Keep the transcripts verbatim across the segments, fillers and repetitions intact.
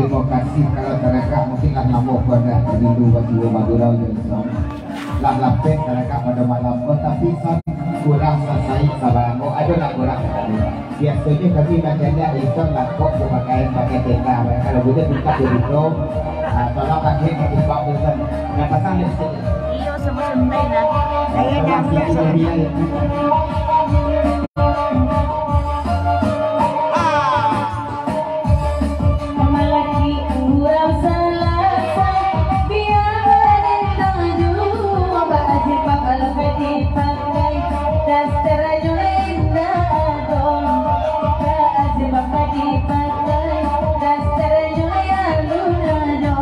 Terima kasih. Kalau tarekak mungkin lah lamo pun dah rindu bak jiwa Madura jo Islam. Lah lapeh tarekak pado malam ko, tapi san kurang sasaik sabarang ko, ado lah kurang sakali. Biasonyo kami mancaliak Islam lah kok jo pakaian pakai tenda, kalau buliah tingkah jo itu, ah, tolong pakai ka timpang tu kan. Nan pasang di situ. Iyo, samo santai nah. Saya dah biasa. Malaki urang salasai, bia barendang juo, bajilbab kalau ka dipakai, dastarnyo indak ado, bajilbab ka dipakai, dastarnyo alun ado.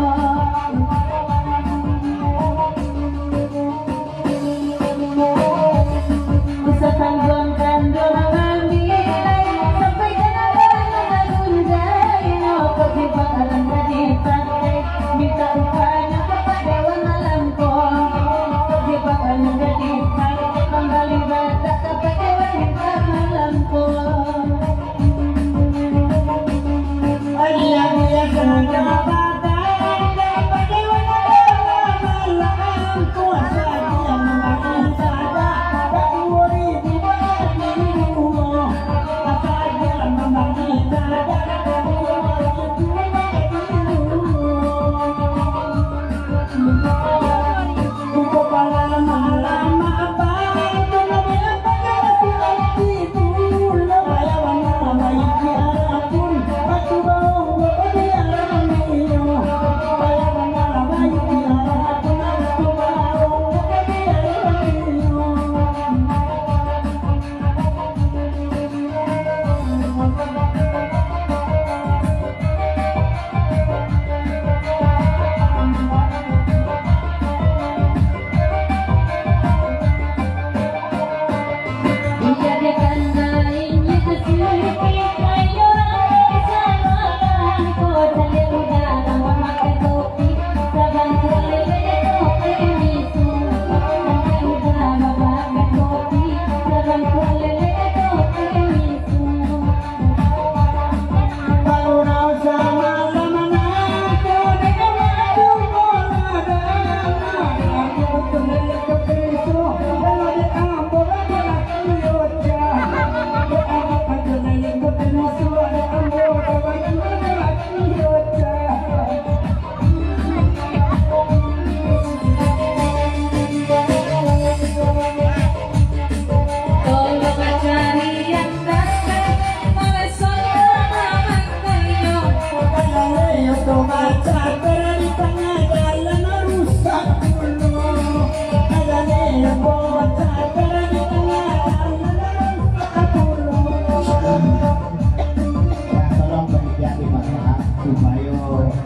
Ya, tolong panitia di masyarakat supayo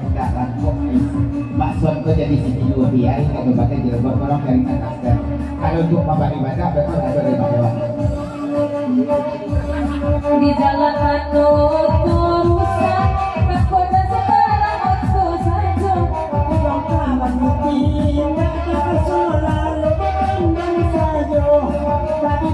indak rampok ni. Maksud ko jadi siti dua biai, kalau pakai jilbab, tolong carikan masker. Kalau untuk mambari badak, betul ada di bawah. Di jalan Batu Rusak, takutnya sekarang waktu saja. Urang kawan mungkin tak tersulah, lebih pandang saja. Tadi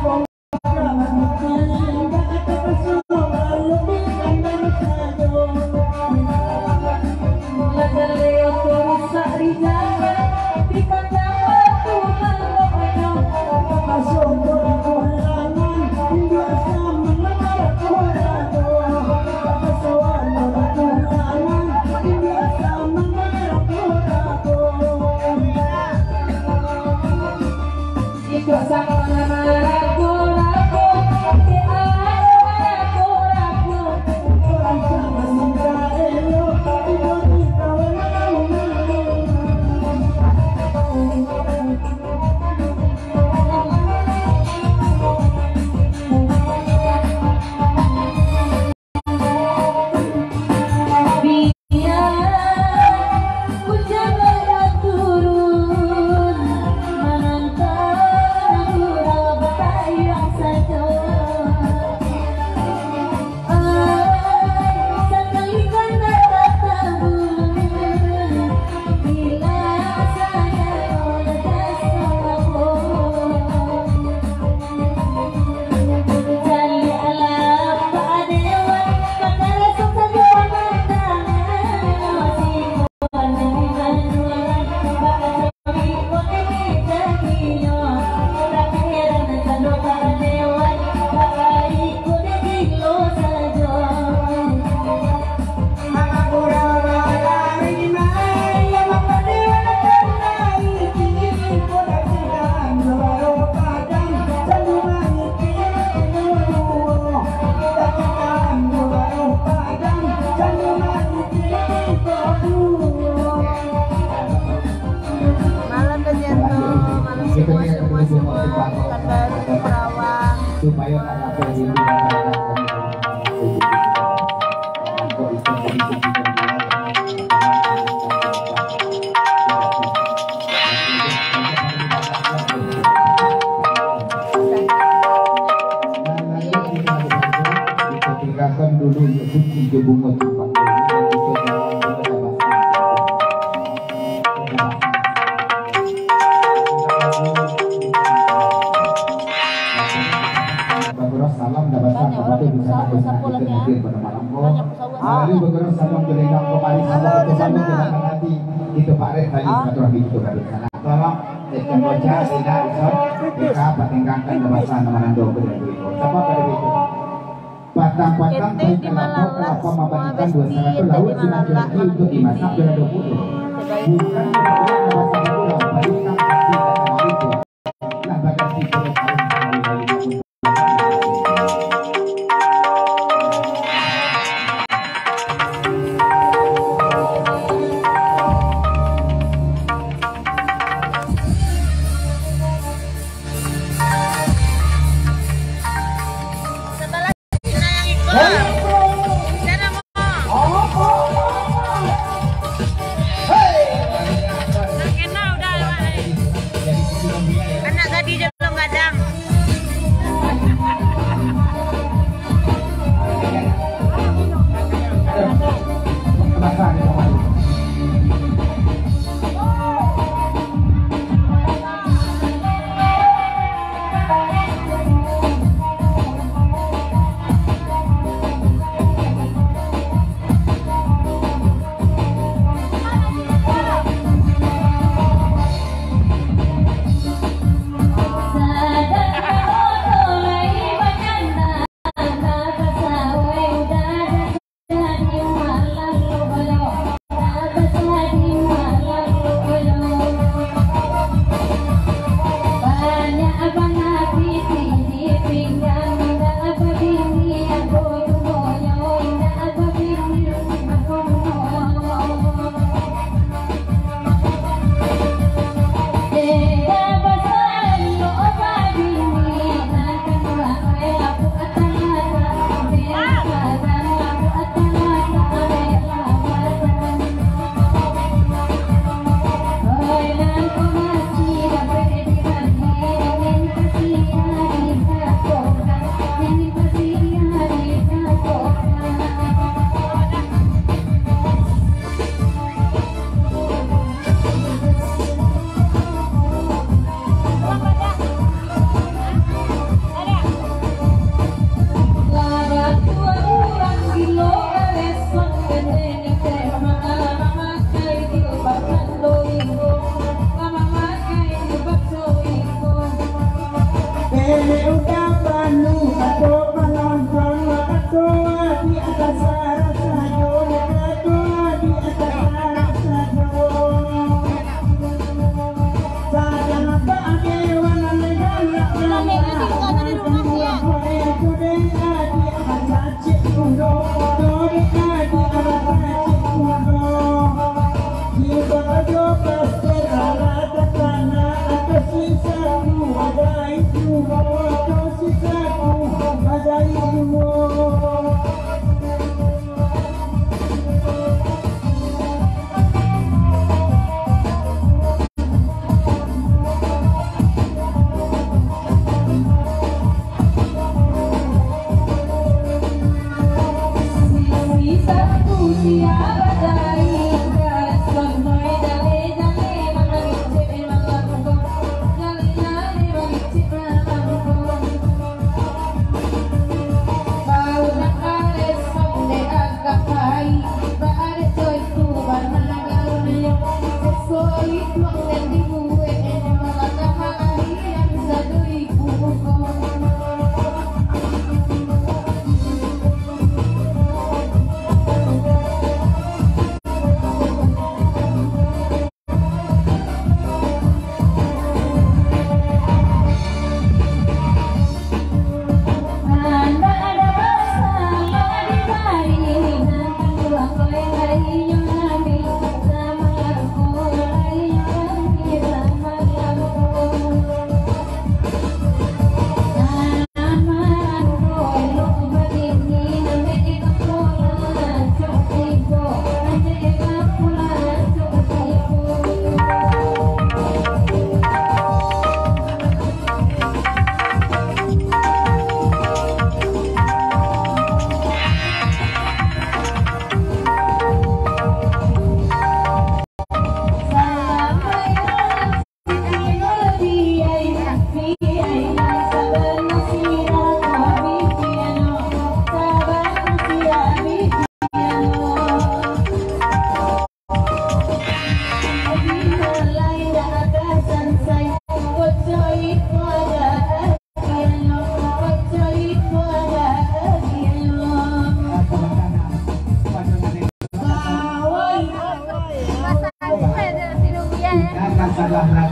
Tinggalkan dulu, ya, kunci jo bungo tu, Pak. Bagurau salam dah basah kapado di sana, di sana kita hadir pada malam ko. Lalu bagurau salam jo lendang kamari, salam jo salam jo lendang hati. Kita paret tali silaturahmi kita pada di sana. Salam, Eka Roja, Ina, Isot, Eka, patinggakan dah basah nama nando ko dari ko. Sapa pada itu? Patang-patang baik kalapa, kalapa mambalikan dua sarato lauik, sinan janji untuak dimasak jo lado pulo. Bukan kemudian bahasa Madura, balikan hati dan itu. Lah baganti pada tahun dua ribu dua puluh. Sabalah Cina yang ikut. Di sana, Mo. Nak kena udah, Mak. Anak gadih jalong gadang.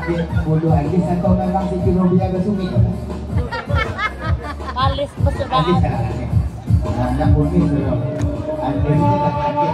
Bodoh, Alis atau memang Siti Robiah ke sungai? Alis, maksud Alis Alis. Salah, Alis. Nah, nak bodoh tu. Alis tu tak sakit.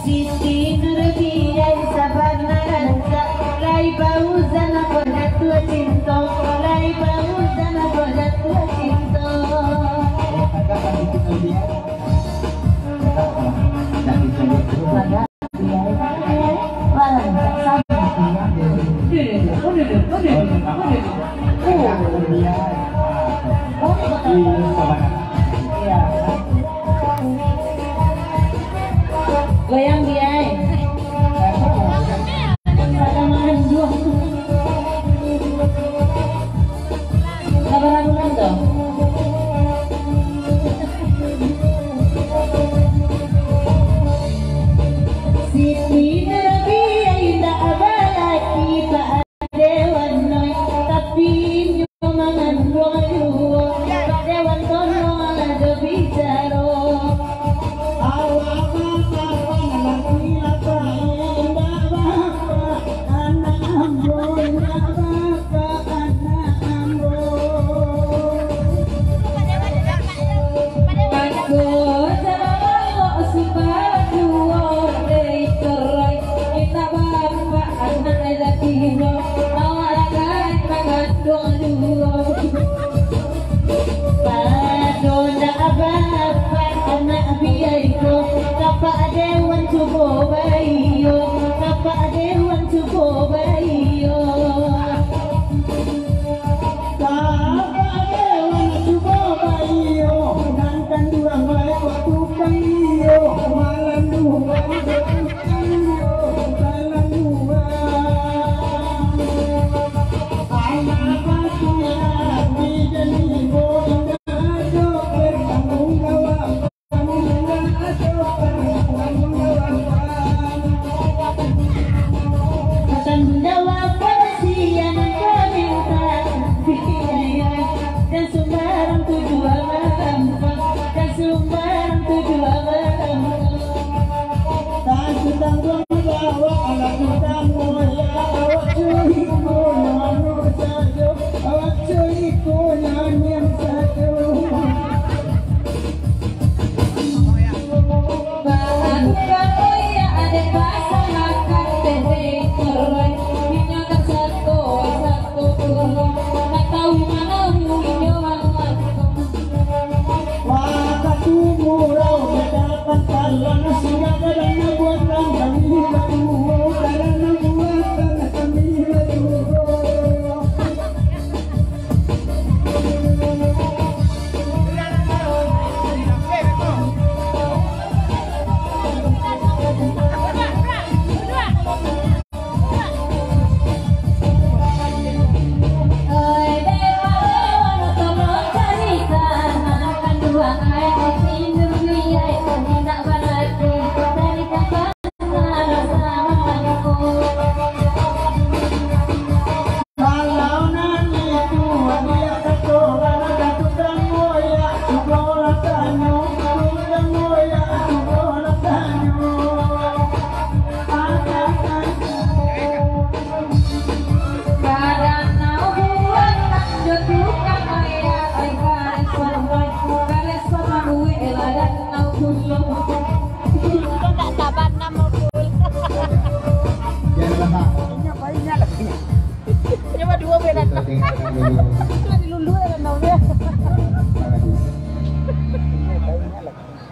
Siti Nurbia sabana rancak, lai bauzan apo jatuah cinto, lai bauzan apo jatuah cinto. Goyang dia, eh. Pada main dua. Sabar, sabar, sabar. Siti Nurbia indak balaki, Pak Dewan noi, tapi inyo manganduang juo. Pak Dewan kono lah jo bicaro. Awak bapak panalaki lah, indak bapak anak ambo, indak bapak anak ambo. Mako, jawab sumpah duo dek cerai. Indak bapak anak laki duo, awak rakan manganduang duo. Pado ndak bapak anak biai ko, ka Pak Dewan cubo baiyo, ka Pak Dewan cubo baiyo. Ka Pak Dewan cubo baiyo, nan kanduang lai kok tukang iyo, malam duo.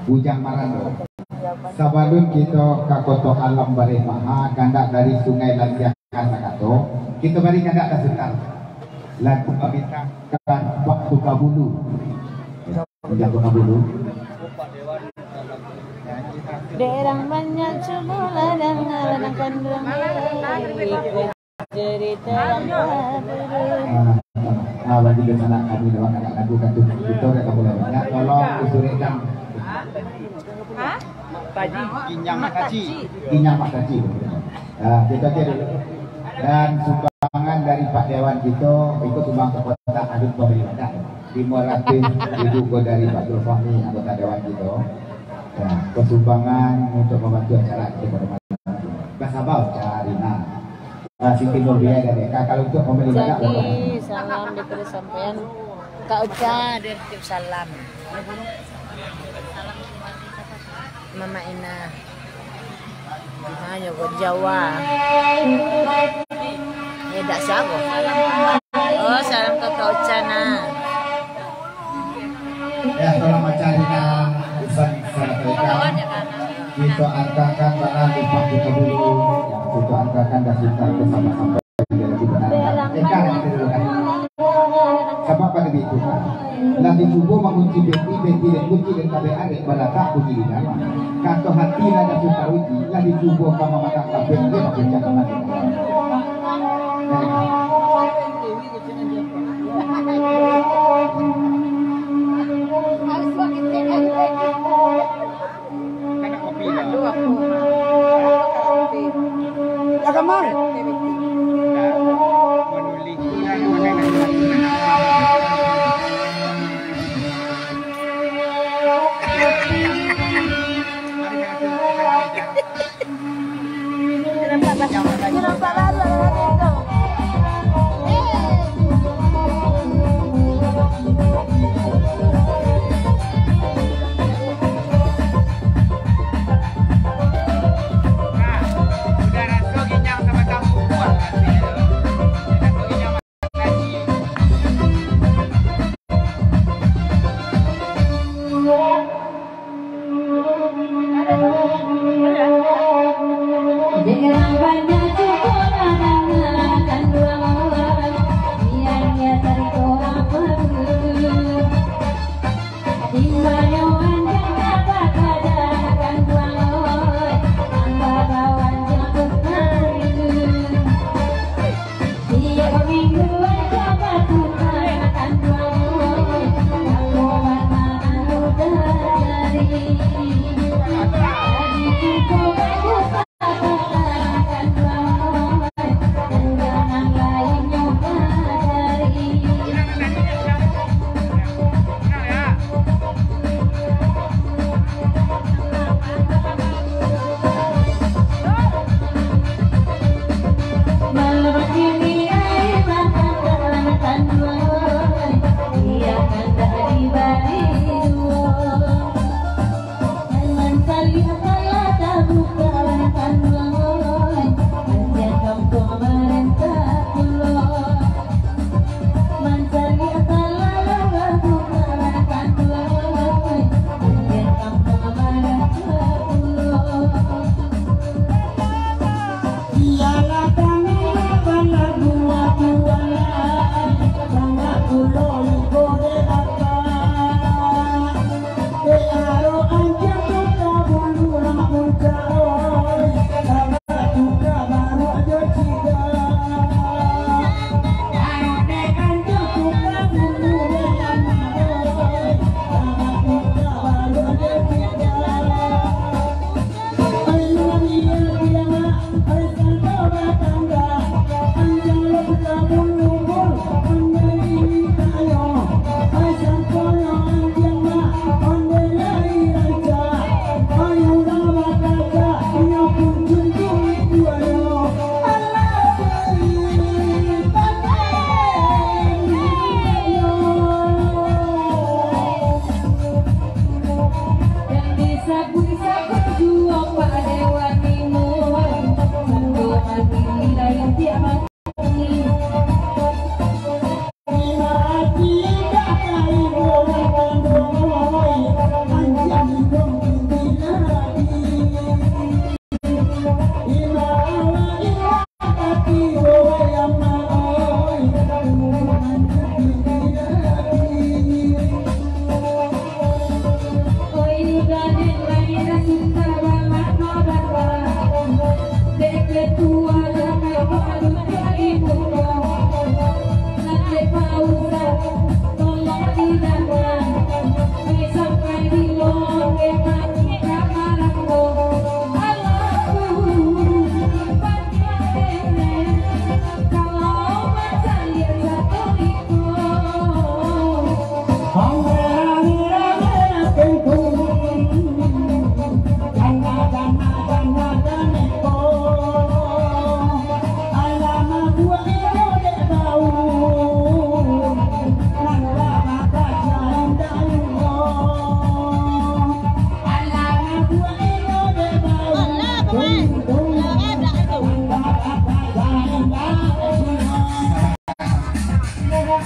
Bujang Marando. Sabalun kito ka Koto Alam Bareh Maha, kandak dari Sungai Lasiang ka Sakato, kito bari kandak ka Sutar. Lagu pamintang ka Pak Tukabulu. Bujang Tukabulu. Derang banyak cubo ladang, ladang kanduang. Cerita yang baru. Ah, ah, bagi dunsanak kami dalam anak lagu kantu kita dah kamu lewat. Ya, tolong disurikkan. Hah? Tadi. Ginyang Mak Taci. Ginyang Mak Taci. Ah, kita cek dulu. Dan sumbangan dari Pak Dewan kita, ikut sumbang ke kotak adun pembeli badak. Lima ratus ribu ko dari Pak Zulfahmi, anggota Dewan kita. Ya, persumbangan untuk membantu acara kita pada malam ini. Basabau carina. Ah, Siti Nurbiah dari K K untuk pembeli badak. Jadi, salam diberi sampaian. Kak Uca, dia titip salam. Mama Ina. Nah, nyogot Jawa. Eh, dak sago. Oh, salam ka Kak Uca, nah. Ya, tolong baca Rina, pesan sampaikan. Kita angkakan tangan di panggung dulu. Ya, kita angkakan dan kita bersama-sama. Sabab pado itu, lah dicubo mangunci peti, peti den kunci den kabek arek balatak bunyi di dalam. Kato hati lah dak suka uji, lah dicubo ka mamatang kabek, dia dak puncak mati.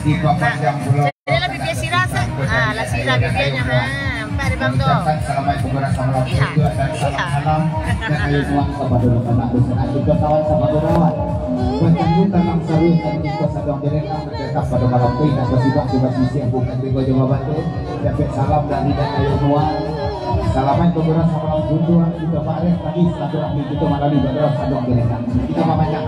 Iko panjang pulo. Jadi lah bibia sirah, Sir. Ah, lah sirah bibianyo. Ha, nampak dek Bang tu. Ucapan selamat bergurau samalam. Iya. Tujuan dan salam-salam. Iya. Dan ayo nuan kepada anak dosa, anak dosa, kawan sama berawat. Bacanggu tanam sawit dan iko sadang direndam. Tetap pada malam tu, indak basibak, tiba sisiah bukan tiba jawab tu. Dapek salam dari dan ayo nuan. Selamat bergurau samalam, junjuan kita bareng tadi silaturahmi kita malalui bergurau sadang direndam. Kita babanyak.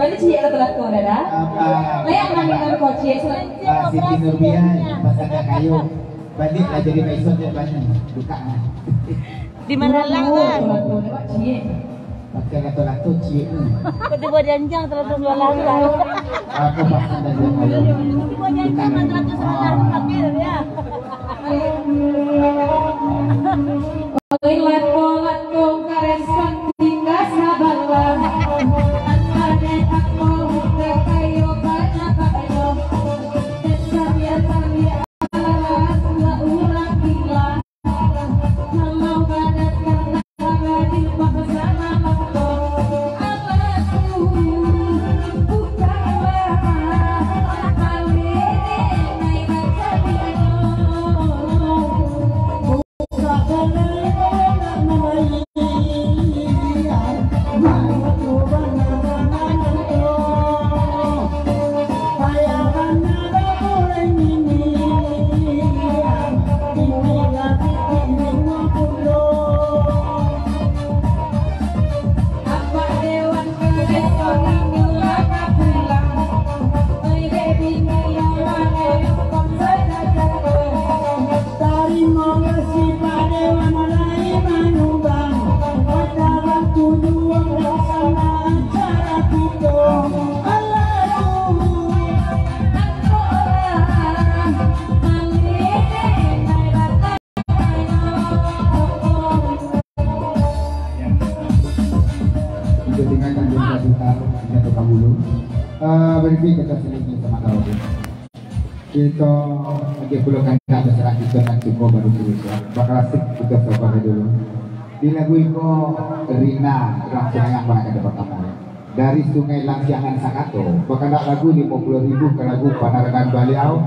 Baliak ciek lah tu lakon, Dada. Apa? Layak mandi dalam kocek. Ah, Siti Nurbia, pasangkan kayu. Baliak lah jadi maison dia, baliak. Buka lah. Di mana lah, Bang? Pakai lato-lato ciek ni. Kau dibuat janjang terlalu dua langkah. Aku pasang dan dia kayu. Dibuat janjang terlalu dua langkah, ambil dia. Oi, lato-lato karesan tingga sabalah. Anaknyo ako, kakayo banyak kayo. Cariak-cariak alah dua urang gila. Kalau badan karena hadir bersama mangko. Anakku bukanlah kawin naik kacamino. Tarimo kasih pado nan lai manyumbang, mataban tujuan laksana acara kito. Alah, angko lah, malede nai batang. Untuk tinggalkan di tempat putar, kita tukar dulu. Eh, berhenti kita selingkuh sama tahu. Kito agiah pulo kandak basarah kito nan cukuik baru putus, ya. Bakal asik kito sabar dulu. Di lagu iko, Rina, Rina Sayang, bana kata partamo, ya. Dari Sungai Lansiangan Sakato, bakandak lagu limo puluah ribu ka lagu Panarangan Baliau,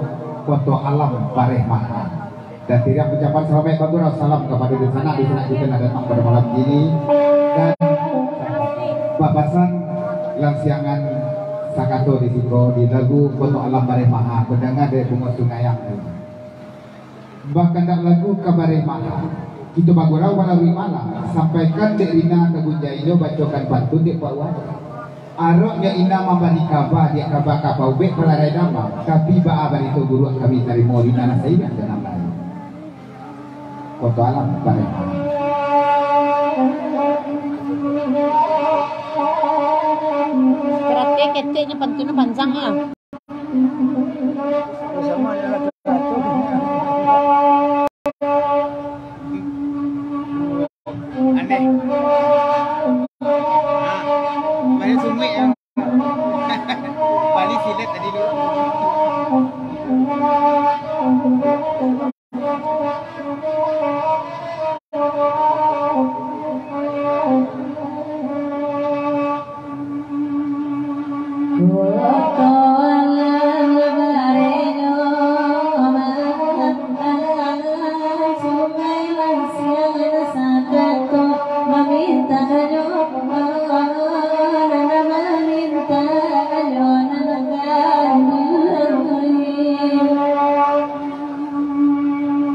Koto Alam Bareh Maha. Dan tiriang ucapan salamaik bagurau salam kapado dunsanak-dunsanak kito nan datang pado malam kini. Dan bapasan Lansiangan Sakato di siko di lagu Koto Alam Bareh Maha, badanga dek Bungo Sungayang tu. Bakandak lagu ka bareh malam, kito bagurau malalui malam, sampaikan dek Rina ka Gunjai jo bacokan pantun dek Pak Wan. Aroknyo Ina mambari kaba, dek kaba ka paubek palarai damam, tapi baa barito buruak kami tarimo, Rina nan saiman jo nan lain. Koto alam bareh malam. Berarti keteknya pantunnya panjang ya. Aneh. Ah, banyak sumik ya. Bali silet tadi dulu.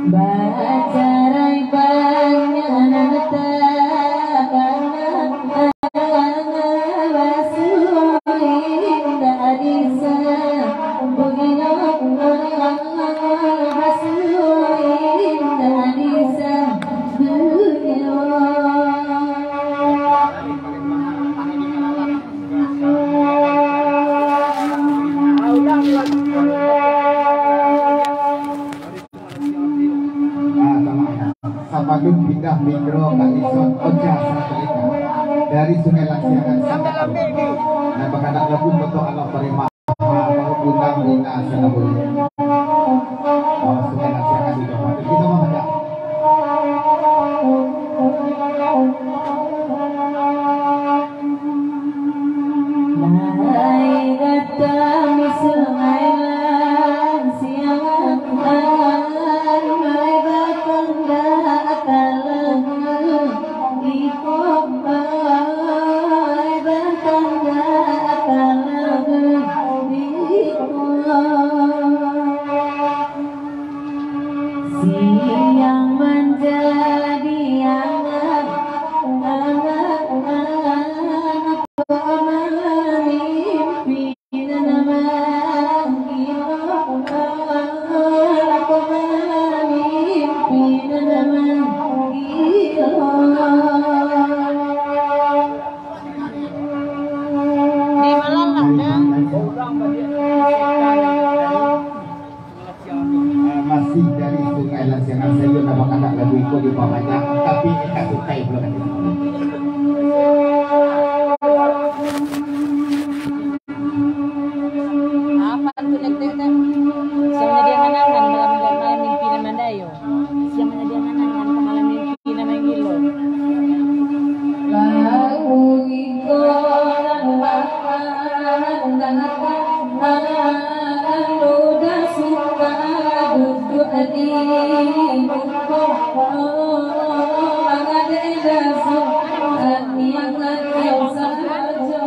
Bacarai banyak nan takana, basuo indak disambunyo, basuo indak disambunyo. Ah, sama. Sabalun pindah mikro ka Ison Ocha Sangkalika, dari Sungai Lasiangan Sangkalika. Nan bakadak lagu Koto Alam Pareman, ah, Undang Rina Sanabuli. Oh, Sungai Lasiangan di Johor. Kita mau baca. Lai datang Sungai Lasiangan, lai bakandak ka lagu iko, lai bakandak ka lagu iko. Siang manjadi angan, angan, angan, aku malah mimpi nan manggilo, aku malah mimpi nan manggilo. Di malam lah, dah. Eh, masih dari Sungai Lasiangan, sayo nak bakadak lagu iko dipabanyak, tapi eka sukai pulo kan. Apa tu letek tu? Siang jadi angan-angan, malam, malam mimpi nan mandayo. Siang jadi angan-angan, malam mimpi nan manggilo. Lagu iko nan Anu dah suka duduk di muko, mangadek dah suka niat yang sajo.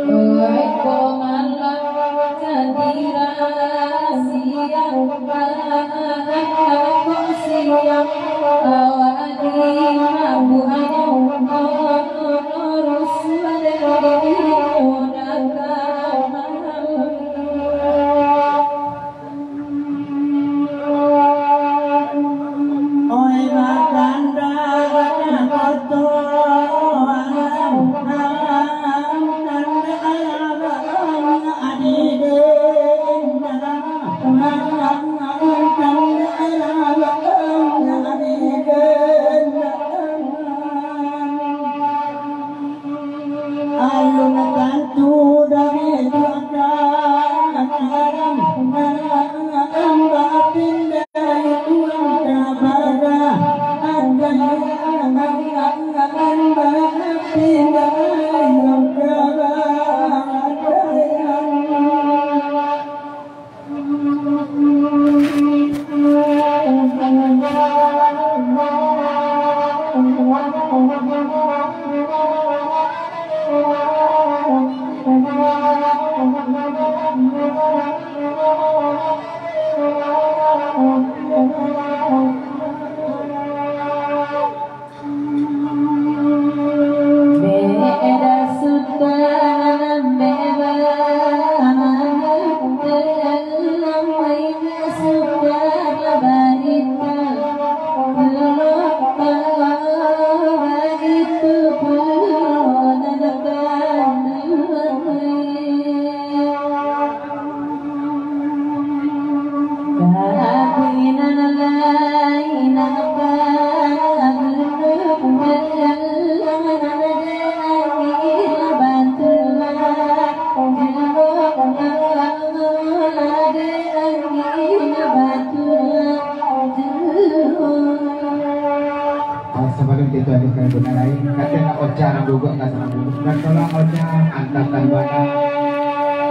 Oi, ko malam jadi siang, ko siang, awak di mabuayo, urus dari muda ka malam.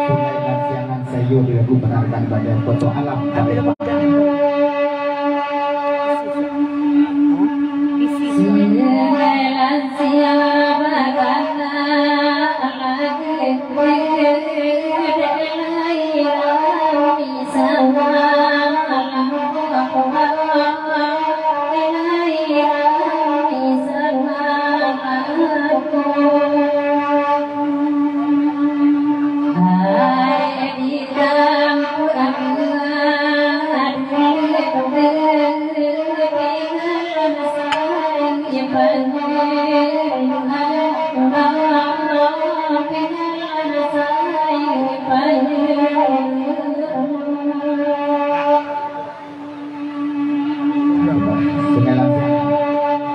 Sungai Lansiangan saiyo dilagu panarikan baliau Koto Alam. Sungai Lansia bagana lagi.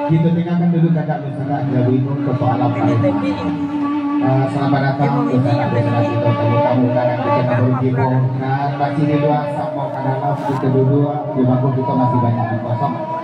Kito tinggakan dulu kakak Nusana, Jabu Inung, Koto Alam. Ah, selamat datang, Nusana, Nusana, kito tamu-tamu, karena kito nak berhibur. Nah, masih di luar, samo ka dalam, kito duduk, di bangku kito masih banyak yang kosong.